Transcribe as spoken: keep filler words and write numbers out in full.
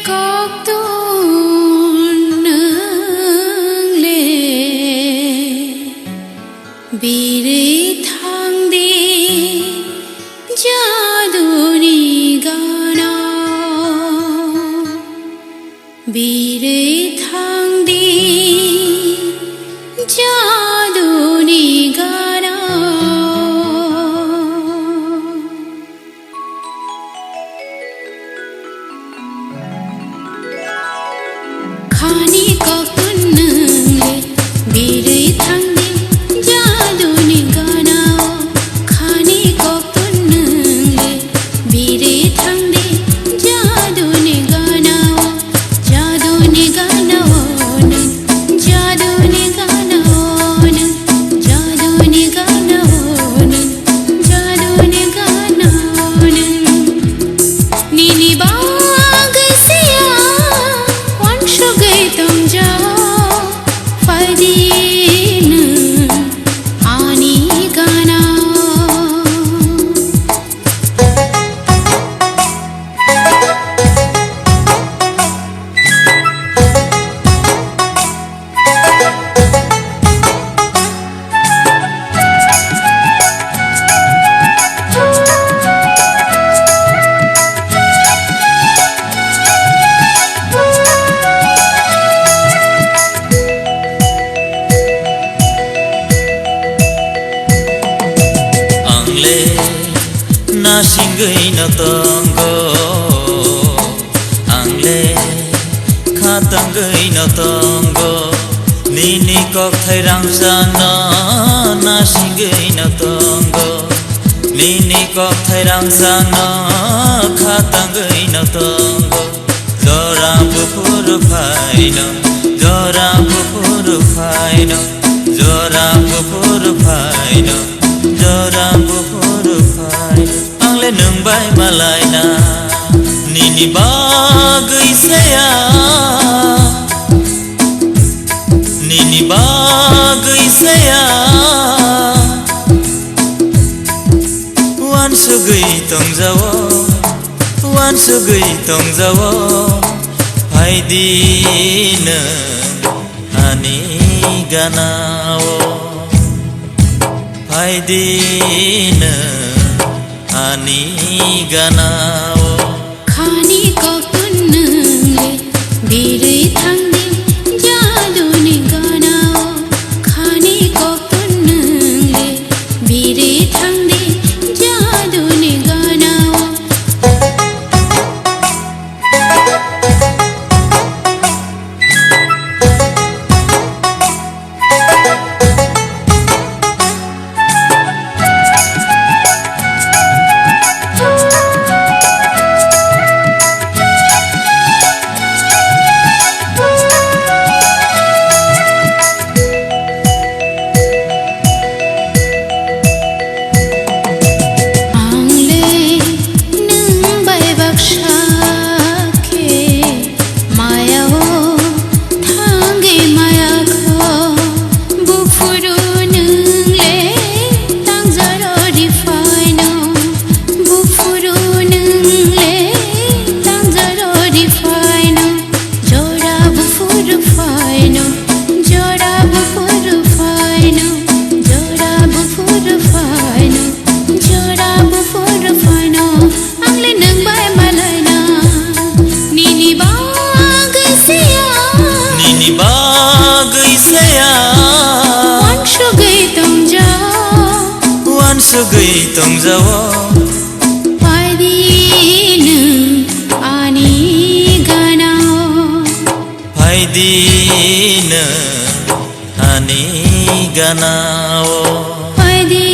Koktun nwng le birwi thangdi jaduni gana. Birwi thangdi jaduni gana. Khani koktun nwng le birwi thangdi jaduni gana. Khani koktun nwng le birwi thangdi jaduni gana. Jaduni gana o nwng, jaduni gana o nwng, jaduni gana o nwng, jaduni gana o nwng. Nini bagwi siya wansugwi tongjao, phaidi nwng ani gana. Ang le nasingwi no tongo, ang le khatangwi no tongo, nini kokthai rangchak no nasingwi no tongo, nini kokthai rangchak no khatangwi no tongo. Jora buphuru phaino, jora buphuru phaino, jora buphuru phaino, jora buphuru phaino. Ang le nwng bai malaina, nini bagwi seya, nini bagwi seya. Wansugwi tongjao, wansugwi tongjao, phaidi nwng ani ganao, phaidi nwng ani ganao. Khani koktun nwng le birwi thangdi jaduni ganao. Khani koktun nwng le birwi thangdi jaduni ganao. Ang le nwng bai baksa khe maya o thangwi maya kho. Buphuru nwng le tangjaro ri phaino, buphuru nwng le tangjaro ri phaino. Jora buphuru phaino, jora buphuru phaino, jora buphuru phaino, jora buphuru phaino. Ang le nwng bai malaina, nini bagwi seya, nini bagwi seya. Wansugwi tongjao, wansugwi tongjao. Phaidi nwng ani ganao. Phaidi nwng ani ganao. Phaidi